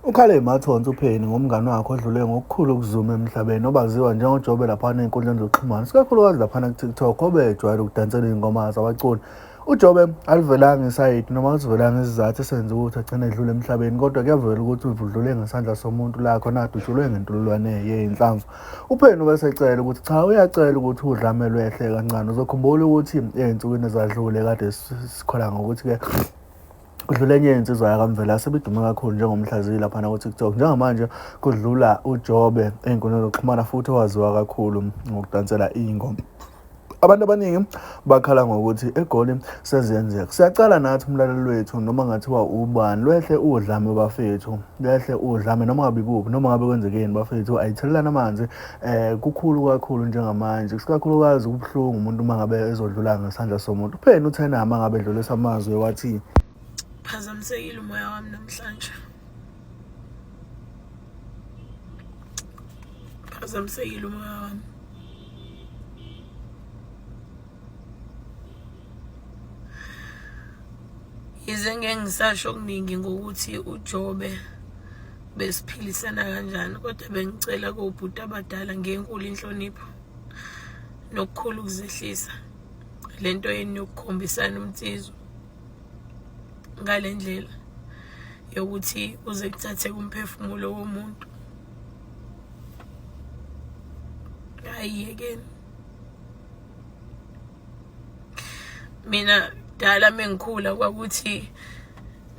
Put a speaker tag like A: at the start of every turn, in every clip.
A: Ukhale mathonsi uPenny ngomngani wakhe odlule ngokukhulu ukuzuma emhlabeni obaziwa njengoJobe laphana ey'nkundleni zokuxhumana, isikakhulukazi laphana ku-TikTok obejwayele ukudansela iy'ngoma zabaculi. UJobe alivelanga isayidi noma alizivelanga isizathu esenza ukuthi agcine edlule emhlabeni kodwa kuyavela ukuthi udlule ngesandla somuntu la khona adutshulwe ngentululwane yey'nhlamvu. UPenny ubesecela ukuthi cha uyacela ukuthi udlame lwehle kancane. Uzokhumbula ukuthi ey'nsukwini ezadlule kade sikhola ngokuthi-ke Kudlula enye insizwa yakaMvelase ebidume kakhulu njengomhlaziyi laphana ku-TikTok. Njengamanje kudlula uJobe ey'nkundleni zokuxhumana futhi owaziwa kakhulu ngokudansela iy'ngoma. Abantu abaningi bakhala ngokuthi eGoli seziyenzeka. Siyacela nathi umlaleli wethu noma ngathiwa ubani lwehle udlame bafethu, lwehle udlame noma ngabe kuphi noma ngabe kwenzekeni bafethu ayithelelana amanzi kukhulu kakhulu njengamanje isikakhulukazi kubuhlungu umuntu uma ngabe ezodlula ngesandla somuntu. Upheni uthena uma ngabe edlulisa amazwi wathi
B: Phazamisekile umoya wami namhlanje. Phazamisekile umoya wami. Yize ngeke ngisasho okuningi ngokuthi uJobe besiphilisana kanjani kodwa bengicela kobhuti abadala ngenkulu inhlonipho nokukhulu ukuzehlisa le nto yenu yokukhombisana umnsizwa ngale ndlela yokuthi kuze kuthathe kumphefumulo womuntu hayi yekeni mina kudala mengikhula kwakuthi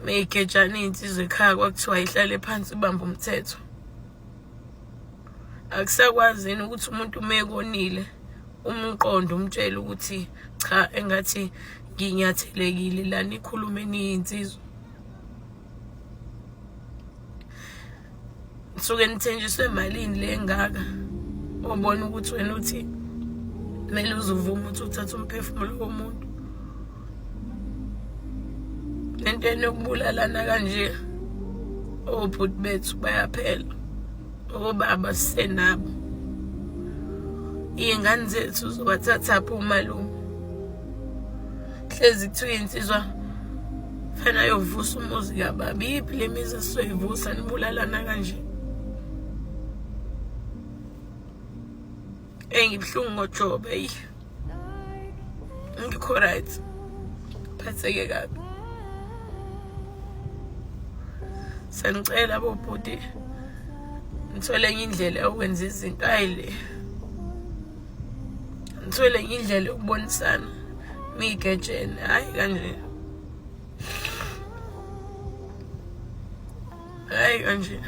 B: meyigejana iy'nsizwa ekhaya kwakuthiwa ihlale phansi ibambe umthetho akusakwazi yini ukuthi umuntu uma ekonile umqondo umtshele ukuthi cha engathi nginyathelekile la nikhulume niyinsizwa nisuke nithenjiswe malini le ngaka obona ukuthi wena uthi kumele uzuvume ukuthi uthathe umphefumulo womuntu lento enokubulalana kanje obhuti bethu bayaphela obaba sisenabo iy'ngane zethu uzobathathaphi umalume hlezi kuthiwa insizwa fana yovusa umuzi kababa iyiphi le mizi esizoyivusa nibulalana kanje eyi ngibuhlungu ngojobe eyi ngikho right phatheke kabi sanicela bobhuti ngithole enye indlela yokwenza izinto ayi le ngithole enye indlela yokubonisana miyigejene hhayi kanje hhayi kanje.